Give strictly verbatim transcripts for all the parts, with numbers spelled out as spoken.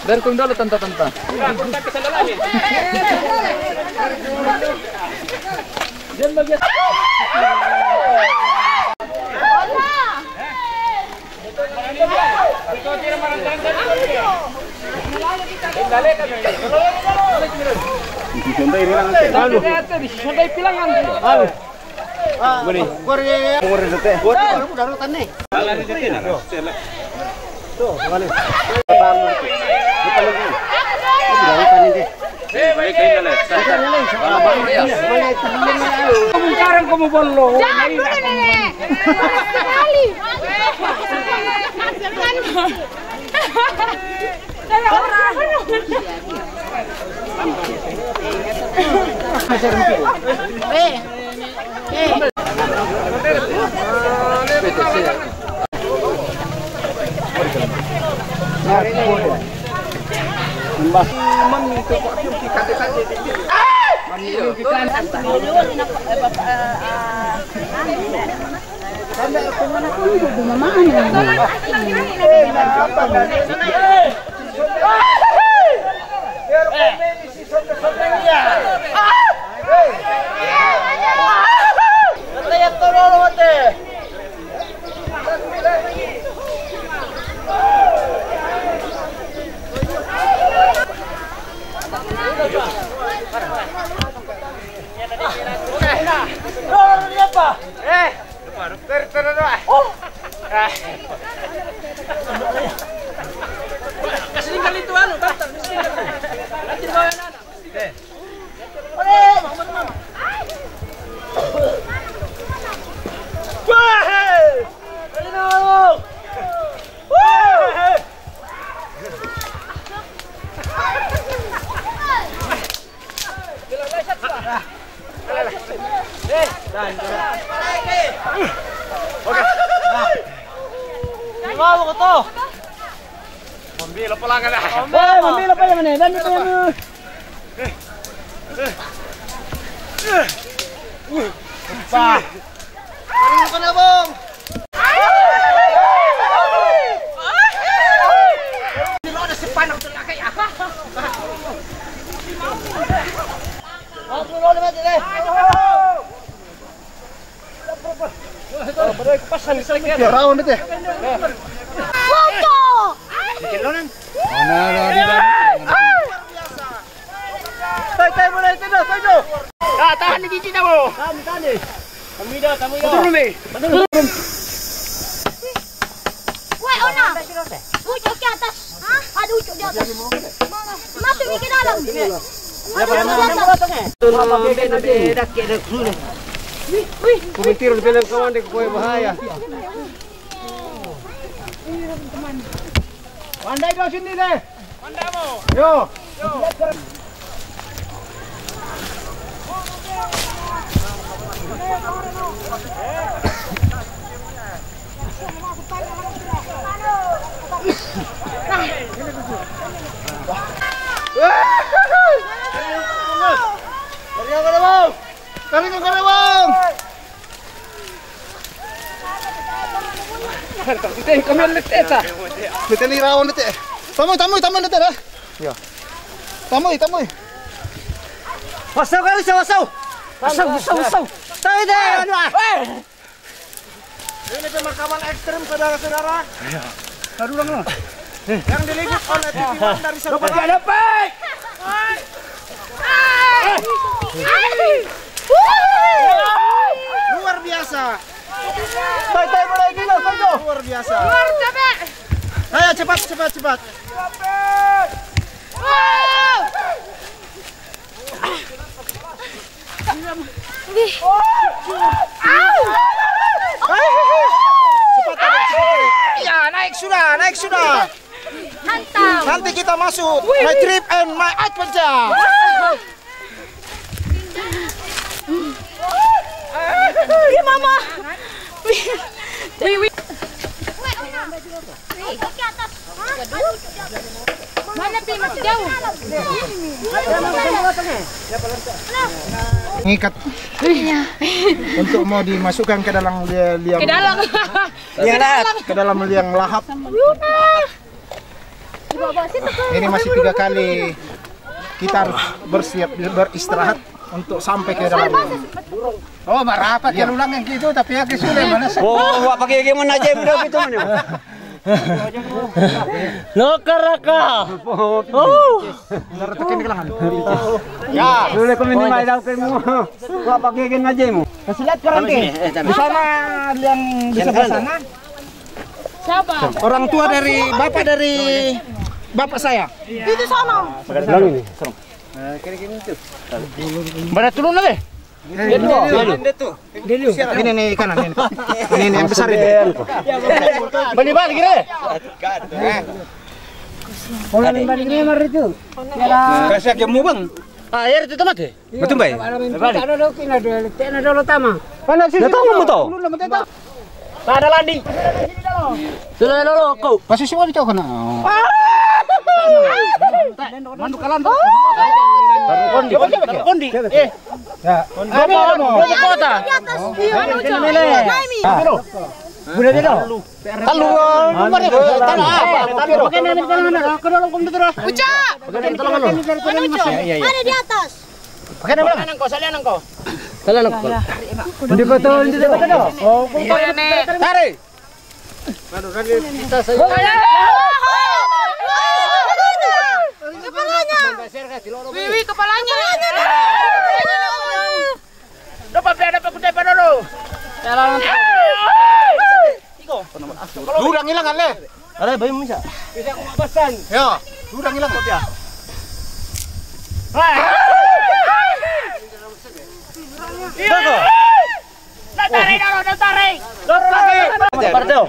Dari kung dulu tanta-tanta. Anu. Anu. Sekarang kamu bolong. Jangan dulu, Nenek. Sekali. Mambil apa lang ka na? Mambil apa lang ka na? Mambil apa lang ka na? Raon dito eh. Foto! Tay, tay mo na ito na, tay mo. Ah, tahan ni Gigi na mo. Tahan, tahan eh. Kami daw, kami daw. Madulong eh. Madulong. Weh, ona. Ucok ke atas. Hah? Ada ucok di atas. Masuk ni ke dalam. Ada ucok di atas. Kumitir ng bilang kawan di ko bahaya. Pandai daw sini deh. Yo. Kari ka na, Bong! Kami ang lete, ta. Lete ni raon lete. Tamoy, tamoy, tamoy lete, ha? Iya. Tamoy, tamoy. Wasaw ka, wasaw, wasaw. Wasaw, wasaw, wasaw. Tayo, tayo, ano ah? Ini pemakaman ekstrim, saudara-saudara. Aduh, lang, lang. Yang diliput oleh T V One dari sana. Dapat, dapat. Luar biasa. Tay, tay, mulai gila, tay, tuh. Luar biasa. Luar, capek. Ayo, cepat, cepat, cepat. Wow. Wih. Au. Cepat, cepat, cepat. Ya, naik sudah, naik sudah. Hantam. Nanti kita masuk my trip and my adventure. Ih, mama. Wih, wih. Wih, wih. Wih, ke atas. Hah? Aduh. Ngikat. Iya. Untuk mau dimasukkan ke dalam li-, liang, ke dalam. Liang lahat. Ke dalam liang lahat. Ini masih tiga kali kita harus bersiap, beristirahat untuk sampai ke dalam. Oh, marapat ya ulang yang gitu, tapi ya ke sini mana sih? Oh, apa kayak gimana aja udah gitu mana? Lo keraka. Oh. Ya. Dulu kami ini mai daw kamu. Apa kayak gimana aja mu? Kasilat kurang ke. Di sana yang di sebelah sana. Siapa? Orang tua dari bapak, dari bapak saya. Itu sana. Bilang ini. Mana turun lagi? Ini nih kanan ini. Ini nih yang besar ini. Balik-balik gini. Kalau balik ini mari itu. Kasih aja mu bang. Ah, air itu mati. Betul, Bay? Betul. Mana sih? Nggak tahu, nggak tahu. Tak ada landi. Sudah dulu, kau. Pasti semua dicok kena. Mandu kalan. Kondi, kondi. Eh. Ya. Kota. Di atas. Iya, lucu. Naik, Mi. Budak dia tahu. Kalau, eh, tanah apa? Pakai nenek tanah, aku dorong kondi terus. Uca. Pakai nenek tanah. Mana Uca? Iya, iya. Ada di atas. Pakai nenek tanah. Nangko, salian nangko. Salian nangko. Di kota, di kota. Oh, iya, Nek. Tarik. Kepalanya. Wiwi, kepalanya. Dopa pe ada pe kutai padoro. Jalan. Tigo. Lu udah ngilang kan, Le? Ada bayi bisa. Bisa aku ngapasan. Ya, lu udah ngilang kok dia. Tigo. Tarik dulu, tarik. Dorong lagi. Pardo.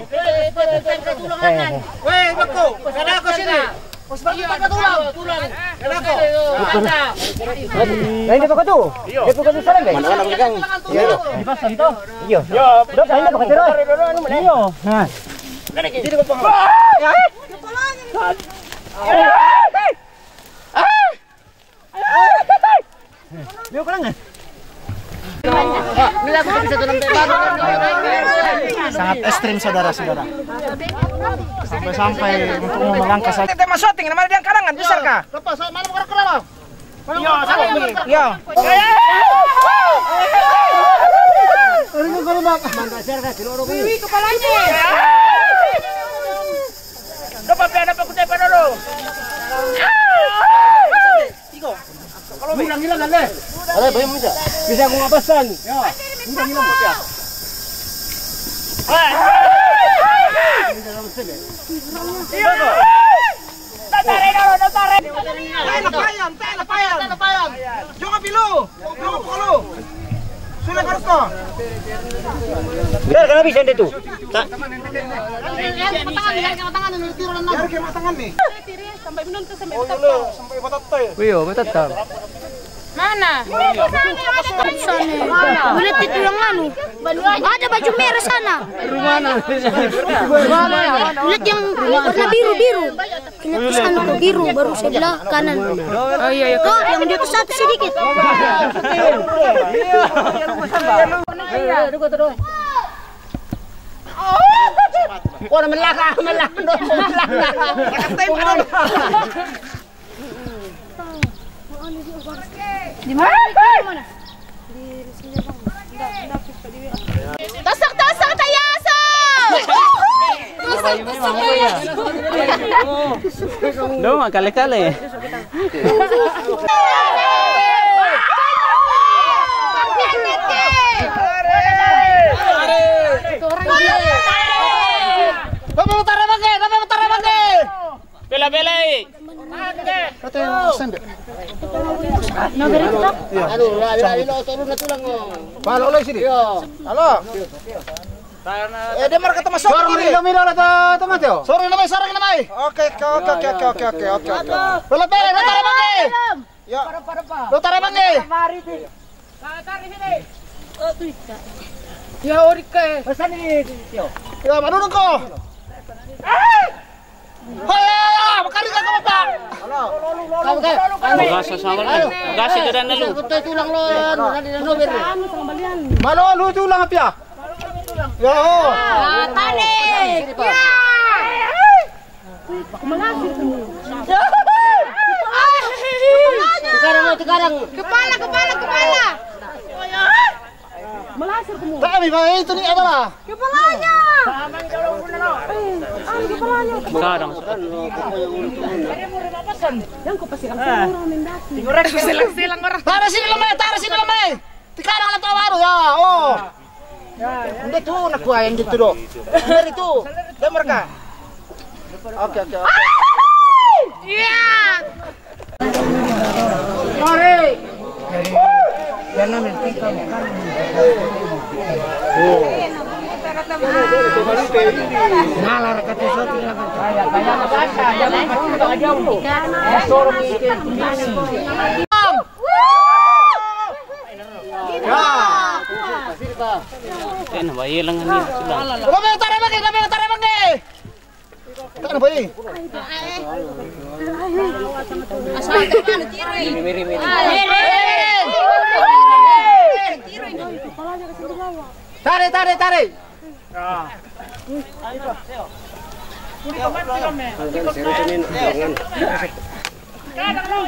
Weh, Beko, sana ke sini. Nah, ini pakai tu. Dia pakai tu salah, guys. Mana orang pegang? Iya. Dipasang tu. Iya. Dok, ini pakai tu. Iya. Nah. Dia kurang, eh? Sangat ekstrim, saudara-saudara. Sampai-sampai untuk mau melangkah saja. Tema syuting, nama dia karangan, besar kah? Lepas, mana mau kerak-kerak, Bang? Iya, iya. Ini kalau mak. Wih, kepalanya. Dapat piala apa kutai pada lo? Tiga. Kalau hilang, hilang, kan, Le? Ada, bayar bisa. Bisa aku ngapasan? Ya. Hilang, hilang. Iya. Tarik dulu, tarik. Tarik payam, tarik payam. Jangan pilu. Jangan pilu. Sudah harus toh. Biar kena bisa itu. Tak. Biar kena tangan nih. Sampai menonton sampai betul. Sampai betul. Iya, betul. Mana? Sana. Boleh tidur yang anu. Ada baju merah sana. Rumahnya. Lihat yang warna biru-biru. Lihat ke sana ke biru, baru sebelah kanan. Oh, iya, iya. Kok yang di atas satu sedikit. Iya, iya, iya. Wah, melaka, melaka, melaka. Di mana? Di kiri mana? Di sini, Bang. Enggak, enggak, kita di W A. Tasak, tasak, tayaso! Tasak, tasak, tayaso! Dong, kali-kali. Bela-bela, eh. Kata yang sendek. Aduh, lali, lali, lo, turun na tulang, oh. Balo, lo, sini. Iya. Halo. Eh, dia marka teman. Sorry, sorry. Milo, milo, lo, to, to, Mateo. Sorry, namai, sorry, namai. Oke, oke, oke. Lo, lo, lo, lo, lo, lo, lo. Ya. Lo, tarik, Bang, eh. Ya, ori ke. Pesan ini, Tio. Ya, mana ko? Hei, ya, ya, makari ka ko, Pak. Magasa sama lu. Magasa itu dan lu. Betul tulang lo, anu, tadi dan lo, ber. Anu, sama balian. Malo lu tulang apa ya? Ya, oh. Ah, tarik. Ya. Sekarang, sekarang. Kepala, kepala, kepala. Melasir kamu. Tapi, Bang, itu nih adalah. Kepalanya. Eh, ah, kepalanya. Sekarang. Yang kau pasti orang mendaki. Silang-silang orang. Taruh sini lemai, taruh sini lemai. Sekarang lah tahu baru ya. Oh. Udah tuh nak gua yang gitu dong. Dari tuh. Dia mereka. Oke, oke, oke. Iya. Mari. Kan, bayi lengan ni, sudah. Tarik bagi, tarik bagi. Tarik bagi. Asal tekan, tiring. Tiring. Tarik, tarik, tarik.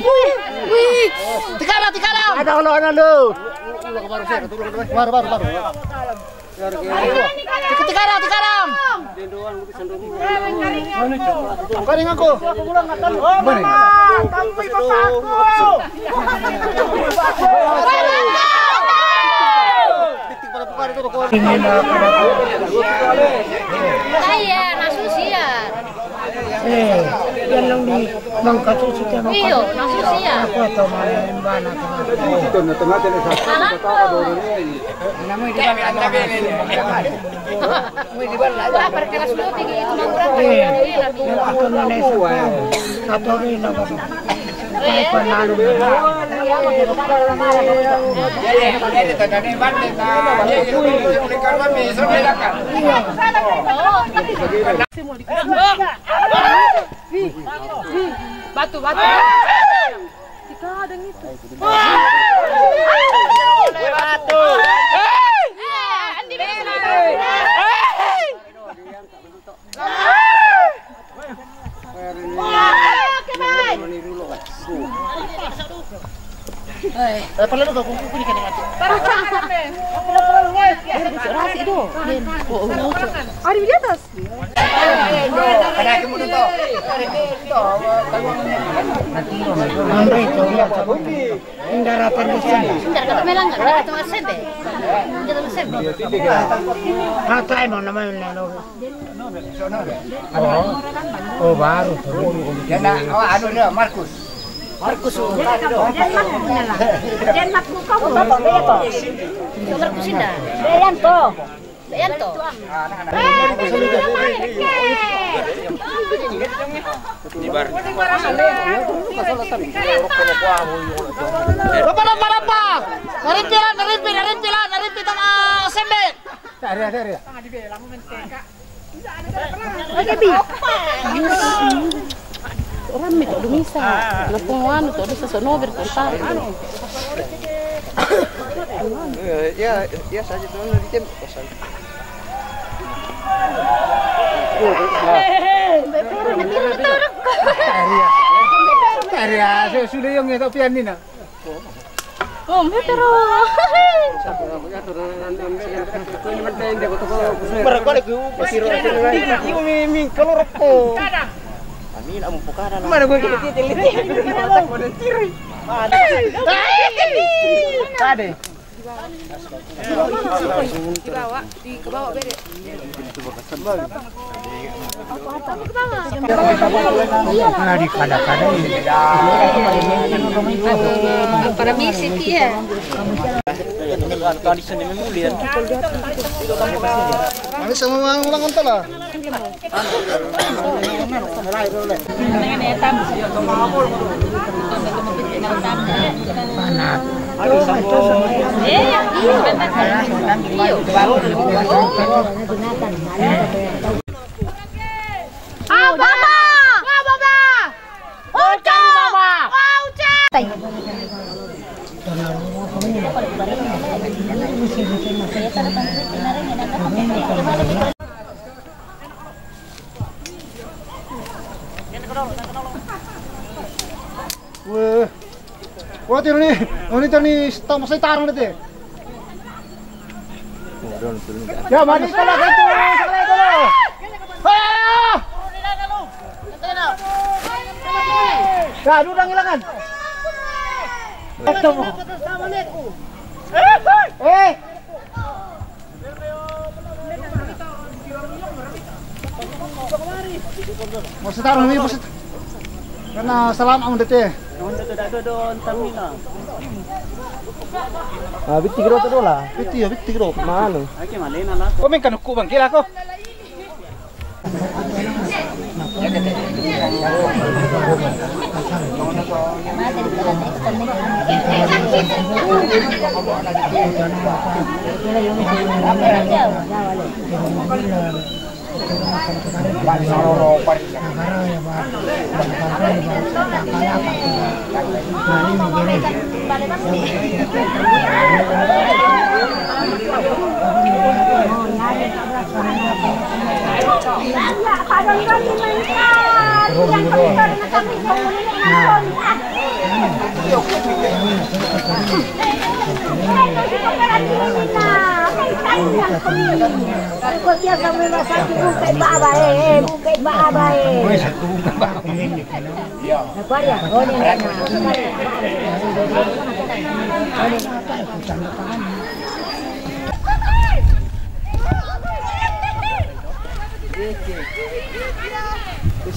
Wih, wih. Tikara, tikara. Ada ono, ono, lo. Baru, baru, baru. Tikara, tikara. Karing aku. Beri. Iya, nasusi ya. Eh, yang di Bangka tu kita Bangka. Iyo, nasusi ya. Aku tahu mana yang mana tu. Itu na tengah tengah satu. Nama dia? Wah, perkeras dulu tinggi itu mangkuran. Iya. Iya, lebih. Yang aku Indonesia. Satu ini nama. Batu, batu. Batu. Eh, pala lu gak kuku ni kena mati. Rasi tu. Ada di atas. Daratan di sini. Sebentar, kata Melanggar, kata Mas Sebe. Kata Mas Sebe. Hata emang namanya. Oh, oh, baru tu. Dia nak, oh, anu dia, Markus. Markus. Markus indah. Beyanto. Beyanto. Di bar. Rapa, rapa, rapa. Narimpi lah, narimpi, narimpi lah, narimpi tama sembe. Dari, dari. Lagi bi. Orang mi todo misa. Na pun anu todo sa sono ber contar. Ya, ya saja tu na di tempo. Area. Area, sudah yang ngetok pian ni na. Oh, mi pero. Para kual ku pasiro. Iyo mi mi kalor ko. Amin amu pokada na. Mana gua kita kita lihat. Kade. Dibawa, di ke bawah bere. Nah, di kada-kada ini. Para misi dia. Kami sama ulang, ulang entah lah. Ababa! Ababa! Ucap! Ucap! Weh. Wah, tiro ni. Oh, ni tiro ni. Stop, saya tarung nanti. Ya, mari kalau gitu. Ah! Ya, dudang hilangan. Eh. Mau setarung ni, mau set-, karena salam ang dete. Ah, bitti kiro tu dola. Bitti ya, bitti kiro. Mana? Oke, malena lah. Kau main kan aku bang, kira aku.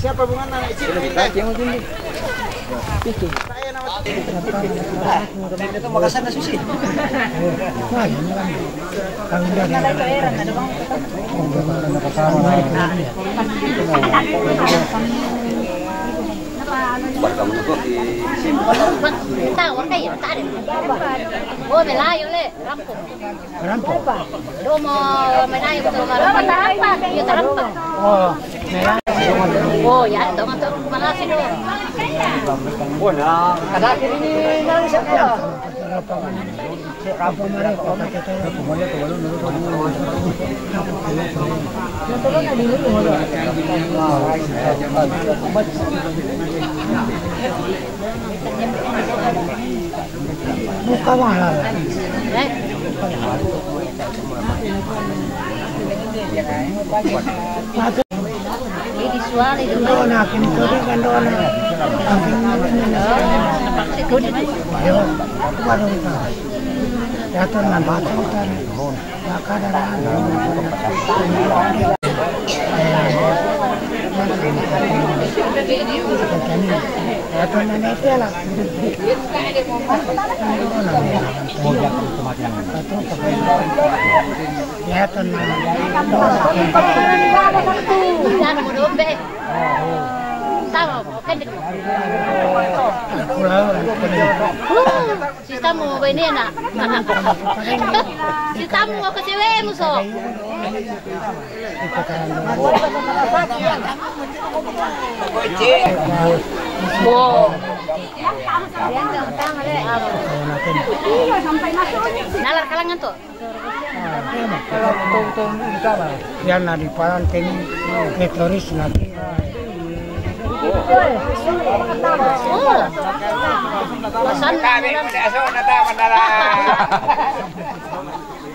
Siapa bunga anak kecil ini? Saya nama. Itu makassar na susi. Tahu, kan, ya, tak ada. Oh, belayo le, rampung. Rampa. Domo, menai betul, rampa. Iya, rampa. Oh, ya, dong, atau mana sih, dong? Oh, nah, kada kiri ni, nang siapa? Buka mahal. Eh? Ini suara itu. Dona, kini tu kan dona. Ayo, baru kita. Ya tu nampak tu kan. Sitamu ba ini na. Sitamu ko cewekmu so. Wow. Nalar kalangan tu. Yan na di palan keni ke turis na. Oh. Pasan. Kami mo di aso na ta mandala.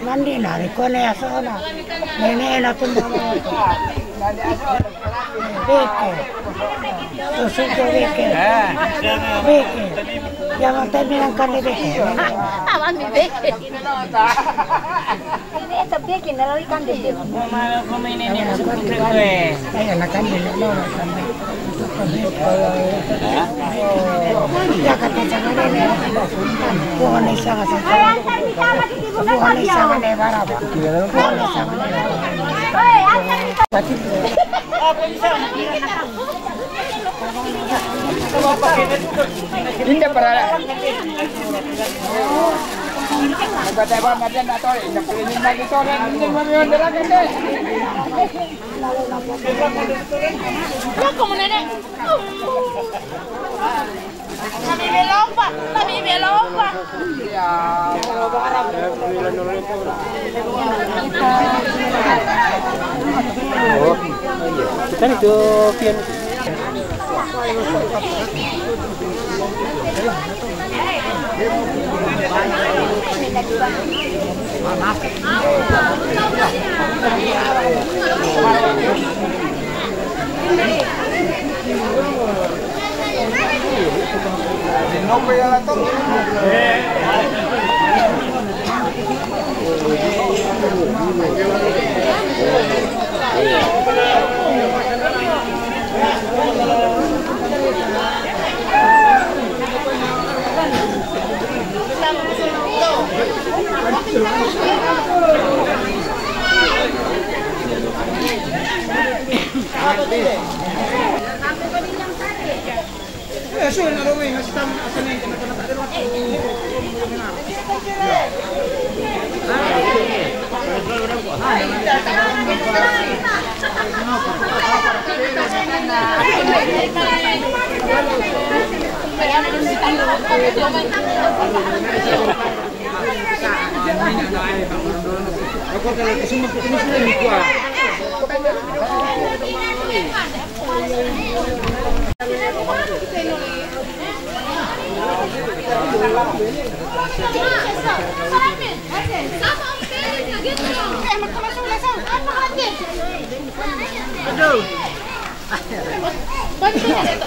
Mandi na di ko ne aso na. Nene na tumba. Beke. Tusuko beke. Beke. Yang mau terminal kan beke. Awan beke. Ini tapi kita lari kan di. Saya nak kan di lo kan. Ya kata jangan ini. Bukan saya kata. Bukan saya kata barang. Bukan saya kata. Inda para. Nagpatay ba, Marian, na to, eh. Nagpatay na ito, eh. Hindi mo yun, dala ka, eh. Loco, mo, nene. Nabibelong pa. Nabibelong pa. Kita itu pian.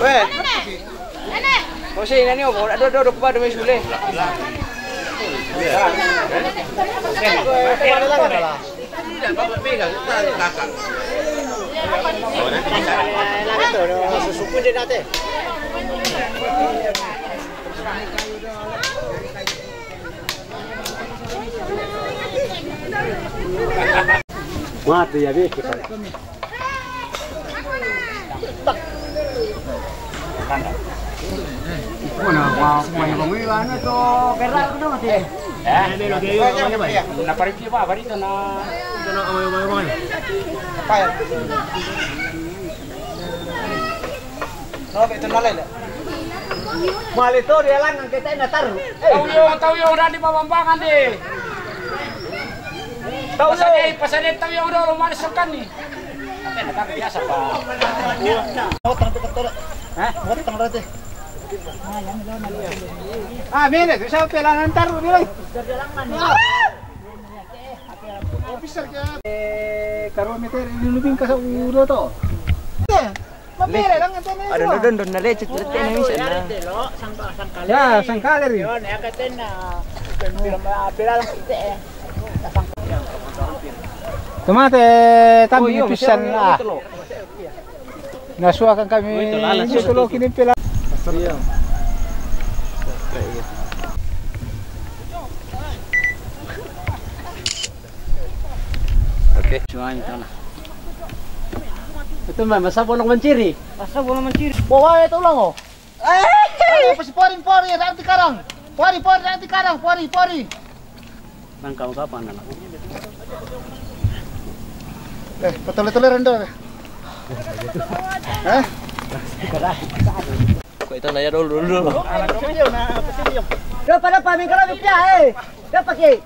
Weh. Kau sih, ini apa? Aduh, aduh, aduh, kepala demi sule. Mati ya, Bik. Mana mau, mau, mau, anu tu, berak tu mati. Eh? Na paripia ba, barito na. Apa ya? No, itu nalai le. Mali to dia lang ang kita na taru. Tau yo, tau yo, udah di pabambangan deh. Tau yo. Pasal dia, pasal dia tau yo, udah rumah disekan nih. Tapi na taru biasa, Pak. Oh, tangkap betul. Hah? Buat tangkap deh. Ah, mene, bisa pelangan taru bilang. Bisa kaya. Eh, karo meter ini lebih kasar udah to. Mapira lang ang tanan. Ano na doon, doon na lecet, lecet na minsan na. Ya, sangkali rin. Yun, ya katen na. Pira, pira lang kita eh. Tomate, tambi pisan ah. Nasuwakan kami, gusto lo kini pila. Okay. Suwain ito na. Ito man, masabo lang manciri. Masabo lang manciri. Bawa ito lang oh. Eh, pasi pori, pori, ada di karang. Pori, pori, ada di karang, pori, pori. Nang kau kapan anak? Eh, patole-tole rendo. Eh? Kau itu nanya dulu, dulu, dulu. Dapat apa? Minggu lagi pia, eh. Dapat ke?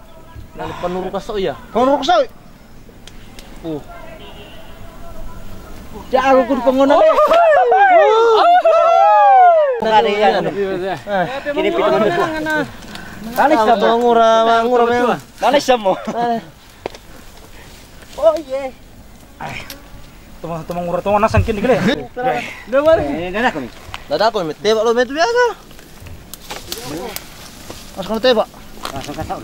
Lalu penuruk kasau ya? Penuruk kasau. Oh. Ya, aku kudu pengguna deh. Kini pitu. Kali sama ngura, ngura memang. Kali sama. Oh, iya. Teman-teman ngura tuh nasang kini gede. Udah balik. Ini dah aku nih. Dah aku nih, tebak lo metu biasa. Mas kalau tebak. Langsung kasau.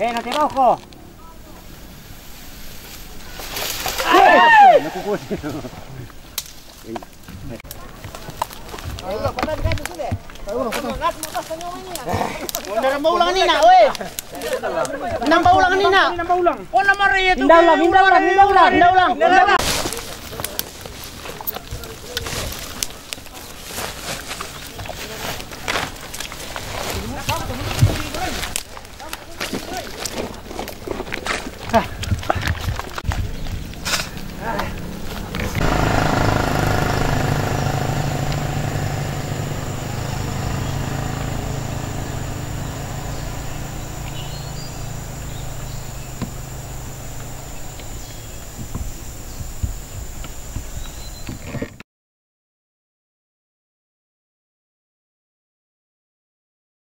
Eh, nanti rokok. Nambah ulang ni nak, weh. Nambah ulang ni nak. Nambah ulang. Oh, nama dia tu. Indah ulang, indah ulang, indah ulang. Indah ulang.